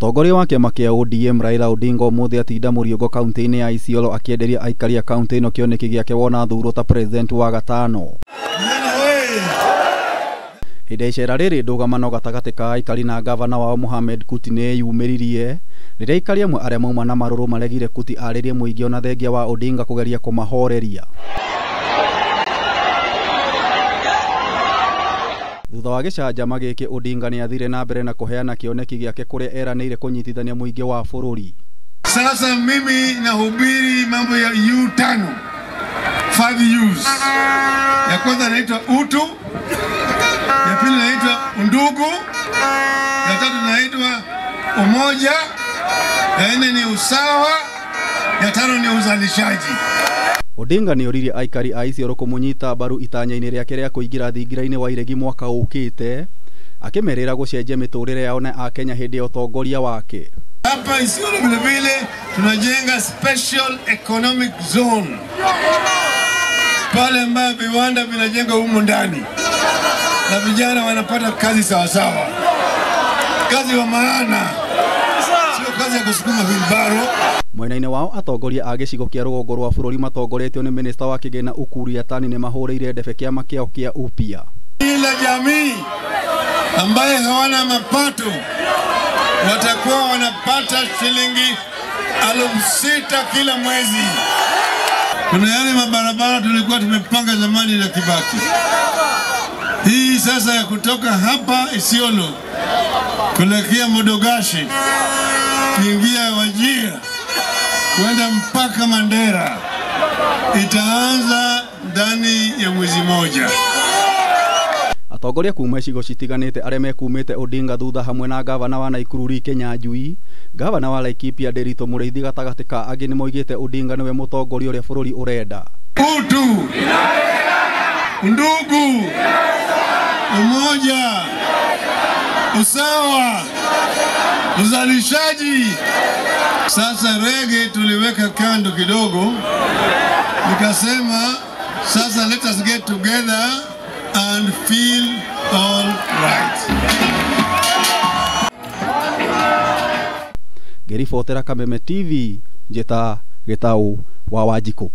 Mũtongoria wa kĩama kĩa ODM Raila Odinga ũmũthĩ atinda Mũriũngo kaunti-inĩ ya Isiolo akĩenderia aikari a kaunti ĩno kĩoneki gĩake wona thurwo ta president wa gatano. Hĩndĩ ya icera rĩrĩ ndũgamano gatagatĩ ka aikari na gavana wao Mohamed Kuti nĩyumĩririe rĩrĩa aikari amwe arĩa mauma na marũrũ maregire Kuti arĩrie mũingĩ ona thengia wa Odinga kũgeria kũmahoreria. Thutha wa gĩcanjama gĩkĩ Odinga nĩathire na mbere na kũheana kĩoneki gĩake kũrĩa eranĩire kũnyitithania mũingĩ wa bũrũri. Sasa mimi nahubiri mambo ya U5, 5 U's. Ya kwanza inaitwa utu, ya pili inaitwa undugu, ya tatu inaitwa umoja, ya nne ni usawa, ya tano ni uzalishaji. Odinga nĩoririe aikari a Isiolo kũmũnyita mbaru itanya-inĩ rĩake rĩa kũingĩra thingira-inĩ wa iregi mwaka ũkĩte, akĩmerĩra gũcenjia mĩtũrĩre yao na Akenya hĩndĩ ya ũtongoria wake. Hapa Isiolo vile vile tunajenga special economic zone pale ambapo viwanda vinajengwa humu ndani na vijana wanapata kazi sawasawa, kazi wa maana, sio kazi ya kusukuma wheelbarrow. Mwena-inĩ wao atongoria a gĩcigo kĩa rũgongo rwa bũrũri matongoretio nĩ minista wa kĩgĩna Ukur Yatani nĩmahũrĩire ndebe kĩama kĩao kĩa Upya. Kila jamii ambaye hawana mapato watakuwa wanapata shilingi 6,000 kila mwezi. Kuna yale mabarabara tulikuwa tumepanga zamani na Kibaki. Hii sasa ya kutoka hapa Isiolo kuelekea Modogashi, kuingia Wajir, kwenda mpaka Mandera itaanza ndani ya mwezi moja. Atongoria kuma icigo citiganĩte arĩa mekumĩte Odinga thutha hamwe na gavana wa Nakuru Lee Kinyanjui, gavana wa Laikipia Nderitu Mũrĩithi gatagatĩ ka angĩ nĩmoigĩte Odinga nĩwe mũtongoria ũrĩa bũrũri ũrenda. Utu, undugu, umoja, usawa, uzalishaji. Sasa rege tuliweka kando kidogo, nikasema sasa let us get together and feel all right. Ngĩribotera Kameme TV, njĩta Gĩtaũ wa Wanjikũ.